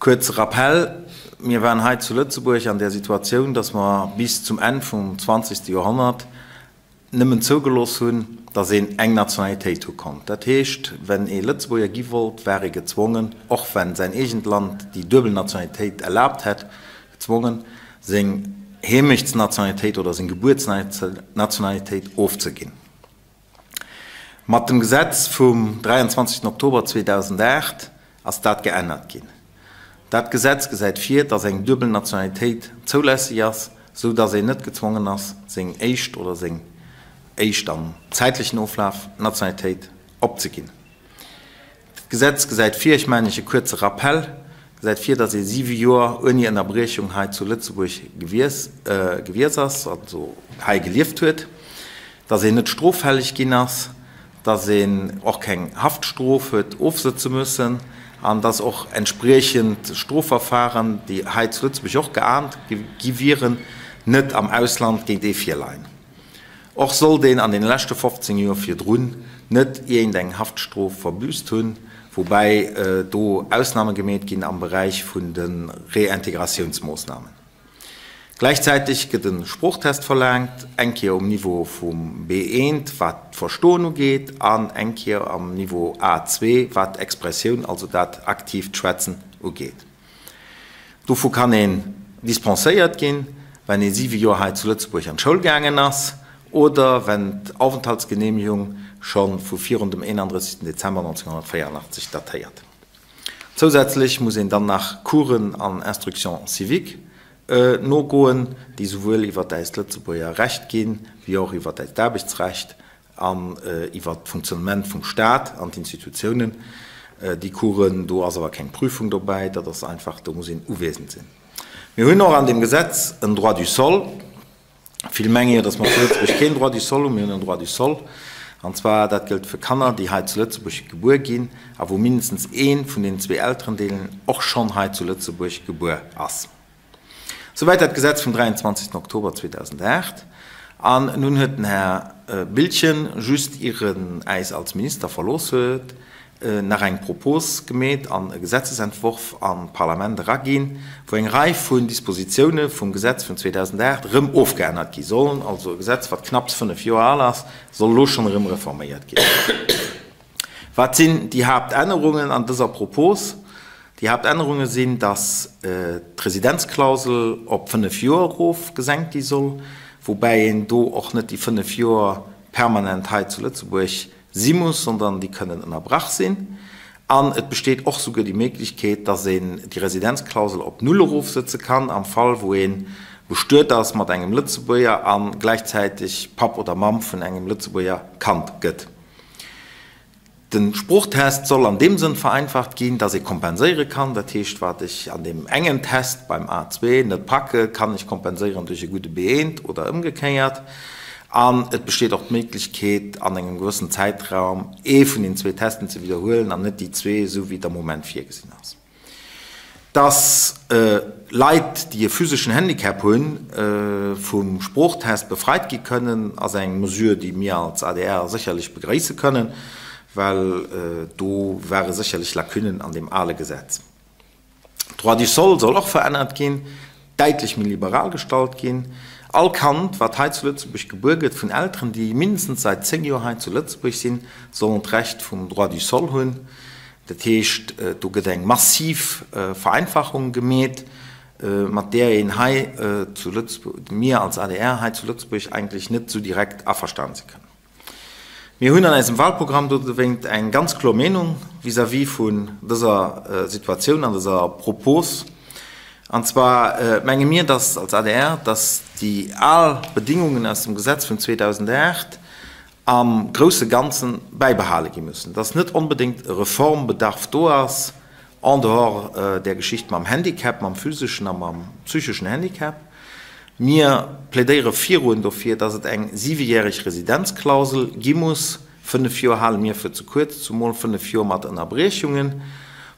Kuerze Rappell, Mir waren hei zu Lëtzebuerg an där Situatioun, dass mer bis zum Enn vum zwanzegste Joerhonnert nëmmen zougelooss hunn, dass een eng Nationalitéit hu konnt. Dat heescht, wenn ee Lëtzebuerger gi wollt, war ee gezwongen, och wenn säin eegent Land déi duebel Nationalitéit erlaabt hätt, gezwongen, seng Heemechtsnationalitéit oder seng Gebuertsnationalitéit ofzeginn. Mat dem Gesetz vum 23 Oktober 2008 ass dat geännert ginn. Dat Gesetz gesäit vir, dass eng duebel Nationalitéit zoulässeg ass, sou dass een net gezwongen ass, seng éischt oder seng éischt am zäitlechen Oflaf Nationalitéit opzeginn. D'Gesetz gesäit vir, ech maachen Iech e kuerze Rappel, gesäit vir, dass ee siwe Joer ouni Ënnerbriechung hei zu Lëtzebuerg gewies gewies ass, also hei gelieft huet, dass een net stroffälleg ginn ass, dass een och keng Haftstrof huet ofsëtze müssen an dass och entspriechend Strofverfahren, déi hei zu Lëtzebuerg och geahnt gi wieren, net am Ausland géint ee virleien. Och sollt een an den leschte 15 Joer virdrun net iergend eng Haftstrof verbüsst hunn, woubäi do Ausname gemeet ginn am Beräich vun de Reintegratiounsmoossnamen. Gläichzäiteg gëtt e Sproochtest verlaangt, eng Kéier um Niveau vum B1, wat d'Verstoen ugeet, an eng Kéier am Niveau A2, wat d'Expressioun, also dat aktiivt Schwätzen ugeet. Dovu kann een dispenséiert ginn, wenn ee siwe Joer hei zu Lëtzebuerg an d'Schoul gaangen ass oder wenn d'Aufenthaltsgenehmigung scho vu virun dem 31. Dezember 1984 datéiert. Zousätzlech muss een dann nach Coursen an Instruction civique nogoen, déi souwuel iwwert äist Lëtzebuerger Recht ginn, wéi och iwwert äist Aarbechtsrecht An iwwert d'Funktionnement vum Staat an d'Institutiounen. Déi Coursen, do ass awer keng Prüfung dobäi, dat ass einfach, do muss een uwesend sinn. Mir hunn och an deem Gesetz en Droit du sol. Vill menge jo, datt mer zu Lëtzebuerg keen Droit du sol hunn. Mir hunn en Droit du sol, an zwar dat gëllt fir Kanner, déi hei zu Lëtzebuerg gebuer ginn a wou mindestens ee vun den zwee Elterendeelen och schonn hei zu Lëtzebuerg gebuer ass. Souwäit dat Gesetz vum 23 Oktober 2008. An nun huet den Här Biltgen, just ier en äis als Minister verlooss huet, nach eng Propos gemeet an e Gesetzesentworf an d'Parlament eraginn, wou eng Rei vun Dispositioune vum Gesetz vun 2008 erëm ofgeännert gi sollen. Also e Gesetz, wat knapps fënnef Joer al ass, soll elo schonn erëm reforméiert ginn. Wat sinn déi Haaptännerungen an dëser Propos? Déi Haaptännerunge sinn, datt d'Residenzklausel op 5 Joer erof gesenkt gi soll, woubäi een do och net déi 5 Joer permanent hei zu Lëtzebuerg si muss, sondern déi kënnen ënnerbrach sinn. An et besteet och souguer déi Méiglechkeet, datt een déi Residenzklausel op null erofsëtze kann am Fall wou ee bestuet ass mat engem Lëtzebuerger a gläichzäiteg Papp oder Mamm vun engem Lëtzebuerger Kand gëtt. De Sproochtest soll an deem Sënn vereinfacht ginn, dass ee kompenséiere kann. Dat heescht, wat ech an deem engen Test beim A2 net packe, kann ech kompenséieren duerch e gudde B1 oder ëmgekéiert. An et besteet och d'Méiglechkeet, an engem gewëssen Zäitraum ee vun den zwee Testen ze widderhuelen an net déi zwee, esou wéi et am Moment virgesinn ass. Dass Leit, déi e physeschen Handicap hunn, vum Sproochtest befreit gi kënnen, ass eng Mesure, déi mir als adr sécherlech begréisse kënnen, well do ware sécherlech Lacunnen an deem ale Gesetz. D'Droit du sol soll och verännert ginn, däitlech méi liberal gestallt ginn. All Kand, wat hei zu Lëtzebuerg gebuer gëtt vun Elteren, déi mindestens säit 10 Joer hei zu Lëtzebuerg sinn, sollen d'Recht vum Droit du sol hunn. Dat heescht, do gëtt eng massiv Vereinfachung gemeet, mat där een hei zu Lëtzebuerg, mir als adr hei zu Lëtzebuerg eigentlech net esou direkt averstanen si kënnen. Mir hunn an eisem Wahlprogramm dowéint eng ganz kloer Meenung vis-à-vis vun dëser Situatioun an dëser Propos. An zwar menge mir, dass als adr, dass déi al Bedingungen aus dem Gesetz vun 2008 am grousse Ganzen bäibehale gi müssen, dass net onbedéngt e Reformbedarf do ass, en dehors där Geschicht mam Handicap, mam physeschen a mam psycheschen Handicap. Mir plädéiere virun dofir, dass et eng siwejäreg Residenzklausel gi muss. Fënnef Joer hale mir fir ze kuerz, zumol fënnef Joer mat Ënnerbriechungen,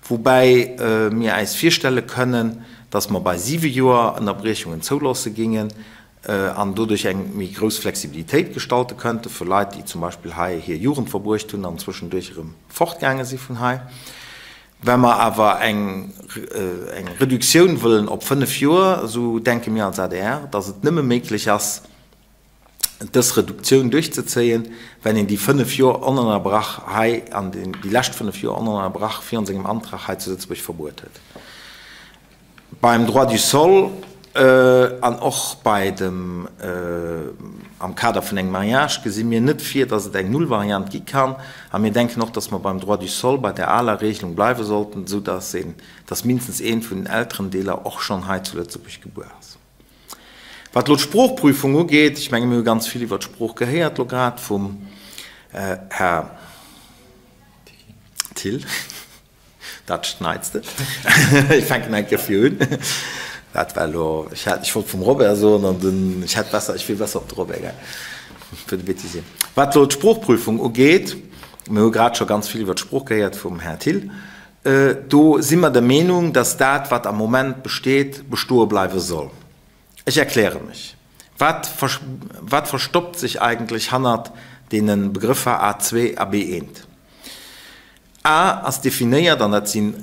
woubäi mir äis virstelle kënnen, dass mer bei siwe Joer Ënnerbriechungen zouloosse gingen, an doduerch eng méi grouss Flexibilitéit gestalte könnte fir Leit, déi zum Beispill hei hir Jugend verbruecht hunn an zwëschenduerch erëm fortgaange si vun hei. Wa mer awer eng Reduktioun wëllen op 5 Joer, esou denke mir als adr, datt et nëmme méiglech ass, dës Reduktioun duerchzezéien, wenn een déi 5 Joer onënnerbrach hei an déi lescht 5 Joer onënnerbrach virun sengem Antrag hei zu Lëtzebuerg verbruet huet. Beim Droit du sol an och bei dem, am Kader vun engem Mariage gesi mir net vir, dass et eng Nullvariant gi kann. A mir denken och, dass mer beim Droit du sol bei der aler Regelung bleiwe sollten, esou dass een, dass mindestens eent vun den Elterendeeler och schonn hei zu Lëtzebuerg gebuer ass. Wat elo d'Sproochprüfung ugeet, ech menge mir hu ganz vill iwwert d'Sprooch gehéiert elo grad vum Här Thill. Dat schneits de. Ech fänken eng Kéier vir un. Dat war elo, ech hat, ech wollt vum Robert soen an dunn, ech hätt besser, ech wier besser op de Robert gaang fir de Bêtisier. Wat elo d'Sproochprüfung ugeet, mir hu grad scho ganz vill iwwer d'Sprooch gehéiert vum Här Thill, do si mer der Meenung, dass dat, wat am Moment besteet, bestoe bleiwe soll. Ech erkläre mech. Wat, wat verstoppt sech eigentlech hannert deene Begrëffer A2 a B1? A ass definéiert, an dat sinn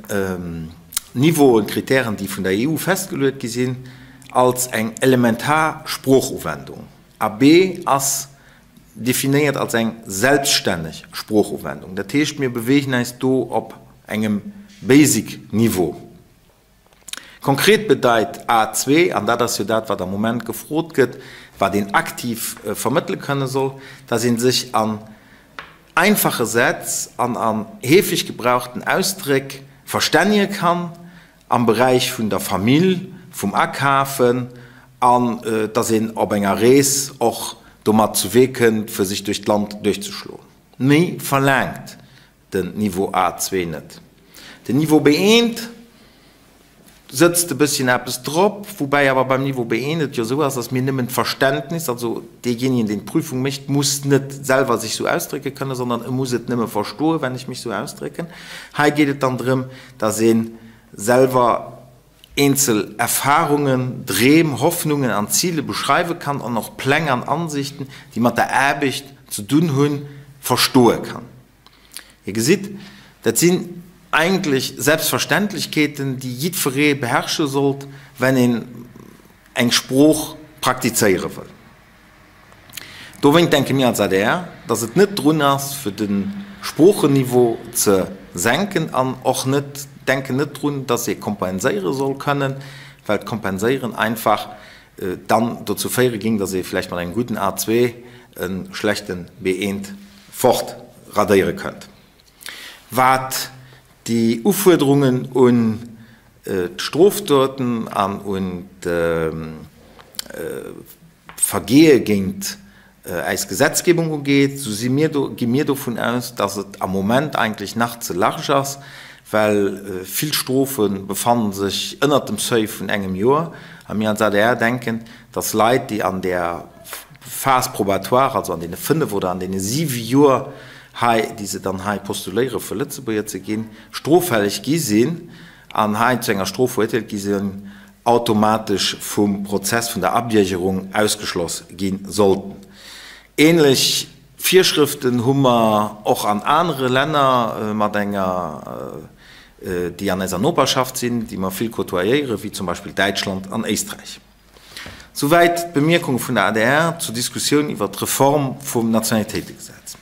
Niveauen, Kritären, déi vun der EU festgeluet gi sinn, als eng elementar Sproochuwendung. A B ass definéiert als eng selbststänneg Sproochuwendung. Dat heescht, mir beweegen eis do op engem Basic-Niveau. Konkret bedeit A2, an dat ass jo dat, wat am Moment gefrot gëtt, wat een aktiv vermëttele kënne soll, dass ee sech an einfache Sätz an an heefeg gebrauchten Ausdréck verstännege kann am Beräich vun der Famill, vum Akafen an dass een op enger Rees och domat zu Wee kënnt, fir sech duerch d'Land duerchzeschloen. Méi verlaangt den Niveau A2 net. Den Niveau B1 sëtzt e bësschen eppes drop, woubäi awer beim Niveau B1 et jo esou ass, dass mir nëmmen d'Verständnis, also deejéinegen, deen d'Prüfung mécht, muss net selwer sech esou ausdrécke kënnen, sondern e muss et nëmme verstoen, wenn ech mech esou ausdrécken. Hei geet et dann drëm, dass ee selwer eenzel Erfahrungen, Dreem, Hoffnungen an Zile beschreiwe kann an och Pläng an Ansichten, déi mat der Aarbecht ze dunn hunn, verstoe kann. Dir gesitt, dat sinn eigentlech Selbstverständlechkeeten, déi jiddweree beherrsche sollt, wenn een eng Sprooch praktizéiere wëll. Dowéint denke mir als adr, dass et net drun ass, fir de Sproocheniveau ze senken an och net, denken net drun, dass ee kompenséiere soll kënnen, well d'Kompenséieren einfach dann dozou féiere géing, dass ee vläicht mat engem gudden A2 e schlechte B1 fort radéiere kënnt. Wat déi Ufuerderungen un d'Strofdoten an un d'Vergehe géint äis Gesetzgebung ugeet, esou si mir do, gi mir dovun aus, dass et am Moment eigentlech nach ze large ass, well vill Strofe befanne sech ënnert dem Seuil vun engem Joer. A mir als adr denken, dass Leit, déi an där Phase probatoire, also an deene 5 oder an deene 7 Joer hei, déi se dann hei postuléiere fir Lëtzebuerger ze ginn, stroffälleg gi sinn an hei zu enger Strof verurteelt gi sinn, automatesch vum Prozess vun der Abiergerung ausgeschloss gi sollten. Ähnlech Virschrëften hu mer och an anere Länner mat enger, déi an eiser Noperschaft sinn, déi mer vill côtoyéieren, wéi zum Beispill Däitschland an Éisträich. Souwäit d'Bemierkunge vun der adr zur Diskussioun iwwert d'Reform vum Nationalitéitegesetz.